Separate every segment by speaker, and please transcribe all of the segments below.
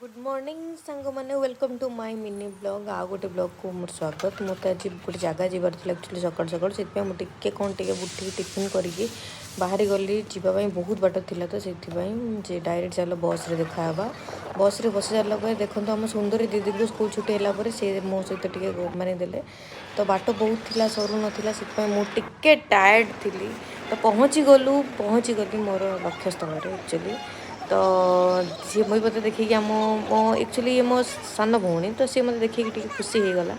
Speaker 1: Good morning ସାଙ୍ଗମାନେ, welcome to my mini vlog। ଆଉ ଗୋଟେ ବ୍ଲଗ୍କୁ ମୋର ସ୍ୱାଗତ। ମୋତେ ଆଜି ଗୋଟେ ଜାଗା ଯିବାର ଥିଲା ଆକ୍ଚୁଆଲି ସକାଳୁ ସକାଳୁ। ସେଥିପାଇଁ ମୁଁ ଟିକେ କ'ଣ ଟିକେ ଉଠିକି ଟିଫିନ୍ କରିକି ବାହାରି ଗଲି ଯିବା ପାଇଁ। ବହୁତ ବାଟ ଥିଲା ତ ସେଥିପାଇଁ ଯେ ଡାଇରେକ୍ଟ ଚାଲ ବସ୍ରେ ଦେଖାହେବା। ବସ୍ରେ ବସି ସାରିଲା ପରେ ଦେଖନ୍ତୁ, ଆମ ସୁନ୍ଦରୀ ଦିଦିଙ୍କୁ ସ୍କୁଲ ଛୁଟି ହେଲା ପରେ ସେ ମୋ ସହିତ ଟିକେ ମାନେ ଦେଲେ ତ। ବାଟ ବହୁତ ଥିଲା, ସରୁନଥିଲା, ସେଥିପାଇଁ ମୁଁ ଟିକେ ଟାୟାର୍ଡ଼ ଥିଲି। ତ ପହଞ୍ଚିଗଲୁ, ପହଞ୍ଚିଗଲି ମୋର ଲକ୍ଷ୍ୟସ୍ଥଳରେ ଆକ୍ଚୁଆଲି। ତ ସିଏ ମୁଇଁ ମୋତେ ଦେଖିକି, ଆମ ମୋ ଆକ୍ଚୁଆଲି ଇଏ ମୋ ସାନ ଭଉଣୀ, ତ ସିଏ ମୋତେ ଦେଖିକି ଟିକେ ଖୁସି ହେଇଗଲା।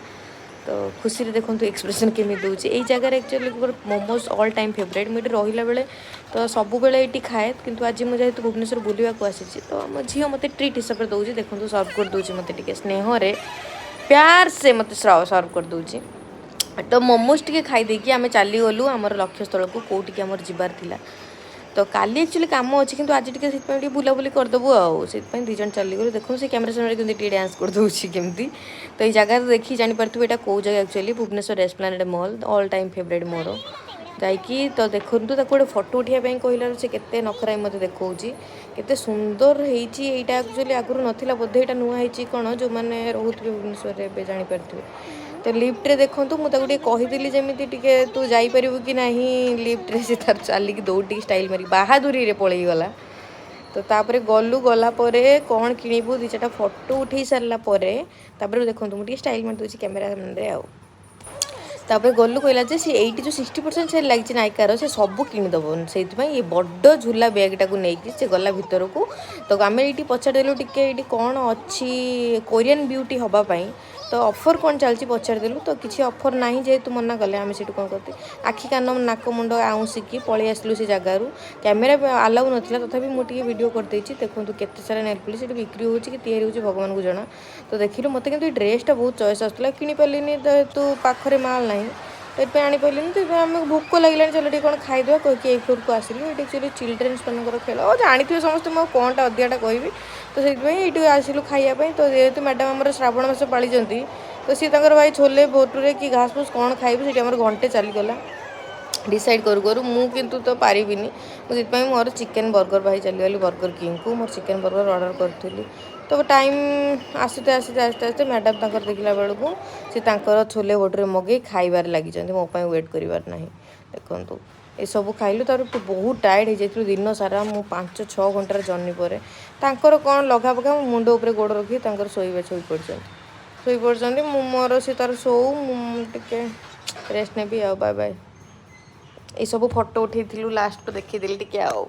Speaker 1: ତ ଖୁସିରେ ଦେଖନ୍ତୁ ଏକ୍ସପ୍ରେସନ୍ କେମିତି ଦେଉଛି। ଏଇ ଜାଗାରେ ଆକ୍ଚୁଆଲି ମୋର ମୋମୋସ୍ ଅଲ୍ ଟାଇମ୍ ଫେଭରାଇଟ୍। ମୁଁ ଏଠି ରହିଲା ବେଳେ ତ ସବୁବେଳେ ଏଇଠି ଖାଏ, କିନ୍ତୁ ଆଜି ମୁଁ ଯେହେତୁ ଭୁବନେଶ୍ୱର ବୁଲିବାକୁ ଆସିଛି, ତ ଆମ ଝିଅ ମୋତେ ଟ୍ରିଟ୍ ହିସାବରେ ଦେଉଛି। ଦେଖନ୍ତୁ, ସର୍ଭ କରିଦେଉଛି ମୋତେ ଟିକେ ସ୍ନେହରେ, प्यार से ମୋତେ ସର୍ଭ କରିଦେଉଛି। ତ ମୋମୋସ୍ ଟିକେ ଖାଇ ଦେଇକି ଆମେ ଚାଲିଗଲୁ ଆମର ଲକ୍ଷ୍ୟସ୍ଥଳକୁ, କେଉଁଠିକି ଆମର ଯିବାର ଥିଲା। ତ କାଲି ଆକ୍ଚୁଆଲି କାମ ଅଛି, କିନ୍ତୁ ଆଜି ଟିକେ ସେଥିପାଇଁ ଟିକେ ବୁଲାବୁଲି କରିଦେବୁ ଆଉ ସେଥିପାଇଁ ଦୁଇ ଜଣ ଚାଲିଗଲୁ। ଦେଖନ୍ତୁ, ସେ କ୍ୟାମେରା ସାମ୍ନାରେ କେମିତି ଟିକେ ଡ୍ୟାନ୍ସ କରିଦେଉଛି କେମିତି। ତ ଏଇ ଜାଗାରେ ଦେଖି ଜାଣିପାରୁଥିବେ ଏଇଟା କେଉଁ ଜାଗା। Actually Bhubaneswar esplanade mall, all time favourite ମୋର ଯାଇକି। ତ ଦେଖନ୍ତୁ, ତାକୁ ଗୋଟେ ଫଟୋ ଉଠାଇବା ପାଇଁ କହିଲାରୁ ସେ କେତେ ନଖରା ମୋତେ ଦେଖାଉଛି। କେତେ ସୁନ୍ଦର ହେଇଛି ଏଇଟା। ଆକ୍ଚୁଆଲି ଆଗରୁ ନଥିଲା ବୋଧେ, ଏଇଟା ନୂଆ ହେଇଛି କ'ଣ। ଯେଉଁମାନେ ରହୁଥିବେ ଭୁବନେଶ୍ୱରରେ ଏବେ ଜାଣିପାରୁଥିବେ। ତ ଲିଫ୍ଟରେ ଦେଖନ୍ତୁ, ମୁଁ ତାକୁ ଟିକେ କହିଥିଲି ଯେମିତି ଟିକେ ତୁ ଯାଇପାରିବୁ କି ନାହିଁ ଲିଫ୍ଟରେ, ସେ ତାର ଚାଲିକି ଦୌଡ଼ିକି ଷ୍ଟାଇଲ୍ ମାରିକି ବାହାଦୁରୀରେ ପଳେଇଗଲା। ତ ତାପରେ ଗଲୁ, ଗଲା ପରେ କ'ଣ କିଣିବୁ, ଦୁଇ ଚାରିଟା ଫଟୋ ଉଠେଇ ସାରିଲା ପରେ ତାପରେ ଦେଖନ୍ତୁ, ମୁଁ ଟିକେ ଷ୍ଟାଇଲ୍ ମାରି ଦେଉଛି କ୍ୟାମେରା ସାମ୍ନାରେ ଆଉ। ତାପରେ ଗଲୁ, କହିଲା ଯେ ସେ ଏଇଠି ଯେଉଁ 60% ସେଲ୍ ଲାଗିଛି ନାଇକାର, ସେ ସବୁ କିଣିଦେବ। ସେଇଥିପାଇଁ ଏ ବଡ଼ ଝୁଲା ବ୍ୟାଗ୍ଟାକୁ ନେଇକି ସେ ଗଲା ଭିତରକୁ। ତ ଆମେ ଏଇଠି ପଚାରିଦେଲୁ ଟିକେ, ଏଇଠି କ'ଣ ଅଛି କୋରିଆନ୍ ବିୟୁଟି ହେବା ପାଇଁ, ତ ଅଫର୍ କ'ଣ ଚାଲିଛି ପଚାରିଦେଲୁ। ତ କିଛି ଅଫର୍ ନାହିଁ ଯେହେତୁ ମନା କଲେ, ଆମେ ସେଠୁ କ'ଣ କରିତେ ଆଖି କାନ ନାକ ମୁଣ୍ଡ ଆଉଁସିକି ପଳେଇ ଆସିଲୁ ସେ ଜାଗାରୁ। କ୍ୟାମେରା ଆଲାଉ ନଥିଲା, ତଥାପି ମୁଁ ଟିକେ ଭିଡ଼ିଓ କରିଦେଇଛି। ଦେଖନ୍ତୁ, କେତେ ସାରା ନେଲ୍ ପଲିସ୍ ସେଠି ବିକ୍ରି ହେଉଛି କି ତିଆରି ହେଉଛି ଭଗବାନଙ୍କୁ ଜଣା। ତ ଦେଖିଲୁ, ମୋତେ କିନ୍ତୁ ଏଇ ଡ୍ରେସ୍ଟା ବହୁତ ଚଏସ୍ ଆସୁଥିଲା, କିଣିପାରିଲିନି ଯେହେତୁ ପାଖରେ ମାଲ୍ ନାହିଁ, ତ ଏଥିପାଇଁ ଆଣିପାରିଲିନି। ତ ଏବେ ଆମକୁ ଭୋକ ଲାଗିଲାଣି, ଚାଲ ଟିକେ କ'ଣ ଖାଇଦେବା କହିକି ଏଇ ଫ୍ଲୋର୍କୁ ଆସିଲୁ। ଏଇଠି ଆକ୍ଚୁଆଲି ଚିଲଡ୍ରେନ୍ସ ମାନଙ୍କର ଖେଳ, ଆଉ ଜାଣିଥିବେ ସମସ୍ତେ, ମୁଁ ଆଉ କ'ଣଟା ଅଧିକାଟା କହିବି। ତ ସେଇଥିପାଇଁ ଏଇଠି ଆସିଲୁ ଖାଇବା ପାଇଁ। ତ ଯେହେତୁ ମ୍ୟାଡ଼ାମ୍ ଆମର ଶ୍ରାବଣ ମାସ ପାଳିଛନ୍ତି, ତ ସିଏ ତାଙ୍କର ଭାଇ ଛୋଲେ ଭଟୁରେ କି ଘାସ ଫୁସ କ'ଣ ଖାଇବୁ। ସେଇଠି ଆମର ଘଣ୍ଟେ ଚାଲିଗଲା ଡିସାଇଡ଼୍ କରୁ କରୁ। ମୁଁ କିନ୍ତୁ ତ ପାରିବିନି, ମୁଁ ସେଥିପାଇଁ ମୋର ଚିକେନ୍ ବର୍ଗର ଭାଇ ଚାଲିଗଲି ବର୍ଗର କିଙ୍ଗକୁ। ମୋର ଚିକେନ୍ ବର୍ଗର ଅର୍ଡ଼ର କରିଥିଲି। ତ ଟାଇମ୍ ଆସୁତେ ଆସୁତେ ଆସୁତେ ଆସୁତେ ମ୍ୟାଡ଼ାମ୍ ତାଙ୍କର ଦେଖିଲା ବେଳକୁ ସେ ତାଙ୍କର ଛୋଲେ ଭଟୁରେ ମଗେଇ ଖାଇବାରେ ଲାଗିଛନ୍ତି, ମୋ ପାଇଁ ୱେଟ୍ କରିବାର ନାହିଁ। ଦେଖନ୍ତୁ, ଏସବୁ ଖାଇଲୁ। ତାପରେ ବହୁତ ଟାୟାର୍ଡ଼ ହେଇଯାଇଥିଲୁ ଦିନ ସାରା। ମୁଁ 5-6 ଘଣ୍ଟାର ଜର୍ଣ୍ଣି ପରେ ତାଙ୍କର କ'ଣ ଲଗା ପକା, ମୋ ମୁଣ୍ଡ ଉପରେ ଗୋଡ଼ ରଖି ତାଙ୍କର ଶୋଇବା ଶୋଇପଡ଼ିଛନ୍ତି, ଶୋଇପଡ଼ିଛନ୍ତି। ମୁଁ ମୋର ସେ ତାର ଶୋଉ, ମୁଁ ଟିକେ ରେଷ୍ଟ ନେବି ଆଉ। Bye bye. ଏସବୁ ଫଟୋ ଉଠେଇଥିଲୁ, ଲାଷ୍ଟକୁ ଦେଖେଇଦେଲି ଟିକେ ଆଉ।